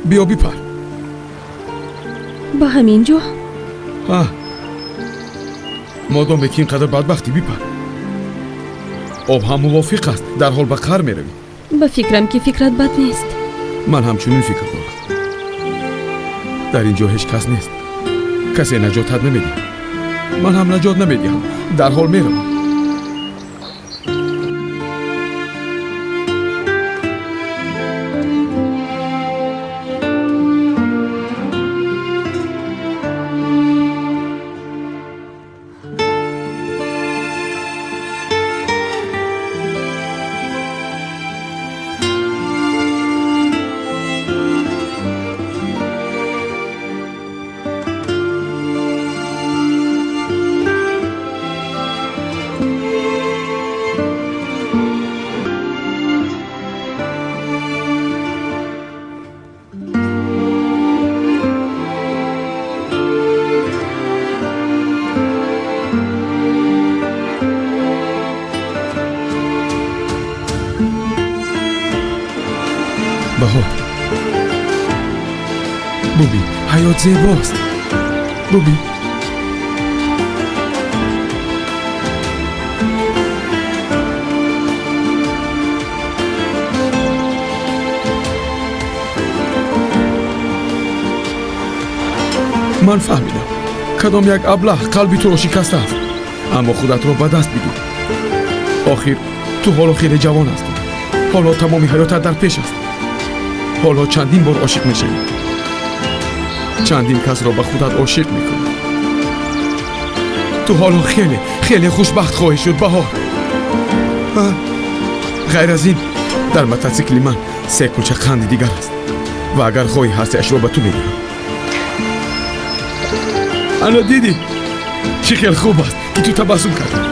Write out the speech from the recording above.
Биё, бипар. Ба ҳамин ҷо? Модоме ки ин қадар бадбахтӣ, бипар. Об ҳам мувофиқ аст, дарҳол ба қар меравӣ. Ба фикрам, ки фикрат бад нест. Ман ҳамчунин фикр дорам. Дар ин ҷо ҳеҷ кас нест, касе наҷотат намедиҳад, ман ҳам наҷот намедиҳам. Дарҳол меравам. Баҳор, бубин, ҳаёт зебост, бубин. Ман фаҳмидам, кадом як аблаҳ қалби туро шикастааст, аммо худатро ба даст бигир. Охир ту ҳоло хеле ҷавон ҳастӣ, ҳоло тамоми ҳаётат дар пеш аст. Ҳоло чандин бор ошиқ мешавӣ, чандин касро ба худат ошиқ мекунӣ. Ту ҳоло хеле, хеле хушбахт хоҳӣ шуд, Баҳор. Ғайр аз ин, дар мототсикли ман се кулча қанди дигар аст ва агар хоҳӣ, ҳар сеашро ба ту медиҳам. Ана, дидӣ, чӣ хел хуб аст, ки ту табассум кардӣ.